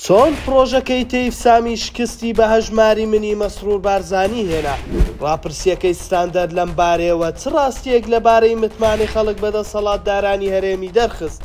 چۆن پڕۆژەکەی تەیف سامی شکستی بە هەژماری منی مەسرور بارزانی هێنا؟ ڕاپرسییەکەی ستاندەر لەم بارەیەوە چ ڕاستییەک لەبارەی متمانەی خەڵک بە دەسەڵاتدارانی هەرێمی دەرخست؟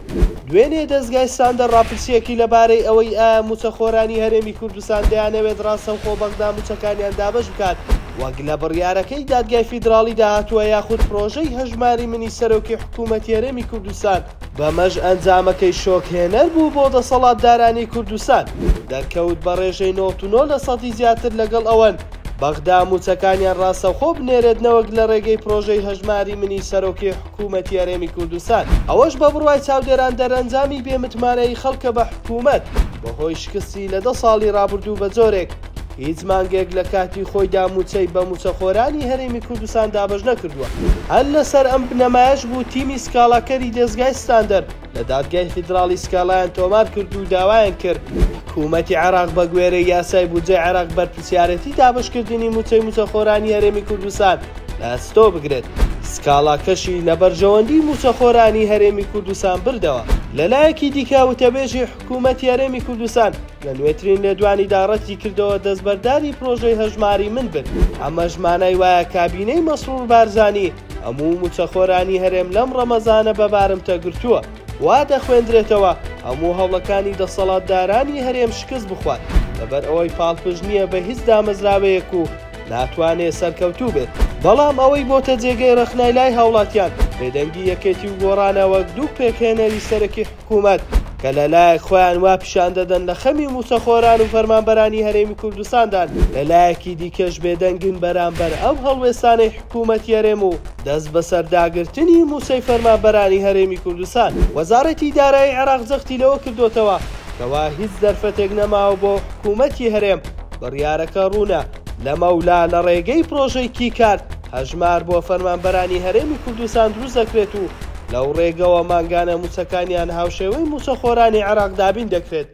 دوێنێ دەزگای ستاندەر ڕاپرسییەکی لەبارەی ئەوەی ئایا مووچەخۆرانی هەرێمی کوردستان دەیانەوێت ڕاستەوخۆ بەغدا مووچەکانیان دابەش بکات وەک لە بڕیارەکەی دادگای فیدراڵیدا هاتووە یاخود پڕۆژەی هەژماری منی سەرۆکی حکوومەتی هەرێمی کوردستان بەمەش ئەنجامەکەی شۆکهێنەر بوو بۆ دەسەڵاتدارانی کوردستان، دەرکەوت بە ڕێژەی 99 لە سەدی زیاتر لەگەڵ ئەوەن بەغدا مووچەکانیان ڕاستەوخۆ بنێرێت نەوەک لە ڕێگەی پرۆژەی هەژماری منی سەرۆکی حکوومەتی هەرێمی کوردستان. ئەوەش بە بڕوای چاودێران دەرئەنجامی بێ متمانەیی خەڵکە بە حکوومەت بەهۆی شکستی لە دە ساڵی ڕابردوو بە جۆرێک هیچ مانگێک لە کاتی خۆیدا مووچەی بە مووچەخۆرانی هەرێمی کوردستان دابەش نەکردووە. هەر لەسەر ئەم بنەمایەش بوو تیمی سکاڵاکەری دەزگای ستاندەر لە دادگای فیدراڵی سکاڵایان تۆمار کرد و داوایان کرد حکوومەتی عێراق بە گوێرەی یاسای بودجەی عێراق بەرپرسیارێتی دابەشکردنی مووچەی مووچەخۆرانی هەرێمی کوردستان لە ئەستۆ بگرێت. سکاڵاکەشی لە بەرژەوەندی مووچەخۆرانی هەرێمی کوردستان بردەوە. لەلایەکی دیکە وتەبێژی حکوومەتی هەرێمی کوردستان لە نوێترین لێدوانیدا ڕەتیکردەوە دەستبەرداری پرۆژەی هەژماری من بن، ئەمەش مانای وایە کابینەی مەسرور بارزانی هەموو مووچەخۆرانی هەرێم لەم ڕەمەزانە بە بارمتە گرتووە، وا دەخوێندرێتەوە هەموو هەوڵەکانی دەسەڵاتدارانی هەرێم شکست بخوات، لەبەر ئەوەی پاڵپشت نییە بە هیچ دامەزراوەیەک و ناتوانێ سەرکەوتوو بێت. بەڵام ئەوەی بۆتە جێگەی ڕەخنەی لای هاوڵاتیان، بێدەنگی یەکێتی و گۆڕانە وەک دوو پێکهێنەری سەرەکی حکوومەت کە لە لایەک خۆیان وا پیشان دەدەن لە خەمی مووچەخۆران و فەرمانبەرانی هەرێمی کوردستاندان، لە لایەکی دیکەش بێدەنگن بەرامبەر ئەو هەڵوێستانەی حکوومەتی هەرێم و دەست بەسەرداگرتنی مووچەی فەرمانبەرانی هەرێمی کوردستان. وەزارەتی دارایی عێراق جەختی لەوە کردۆتەوە کەوا هیچ دەرفەتێک نەماوە بۆ حکوومەتی هەرێم، بڕیارەکە ڕوونە، لەمەولا لە ڕێگەی پڕۆژەی کی کارت هەژمار بۆ فەرمانبەرانی هەرێمی کوردستان دروست دەکرێت و لەو ڕێگەوە مانگانە مووچەکانیان هاوشێوەی مووچەخۆرانی عێراق دابین دەکرێت.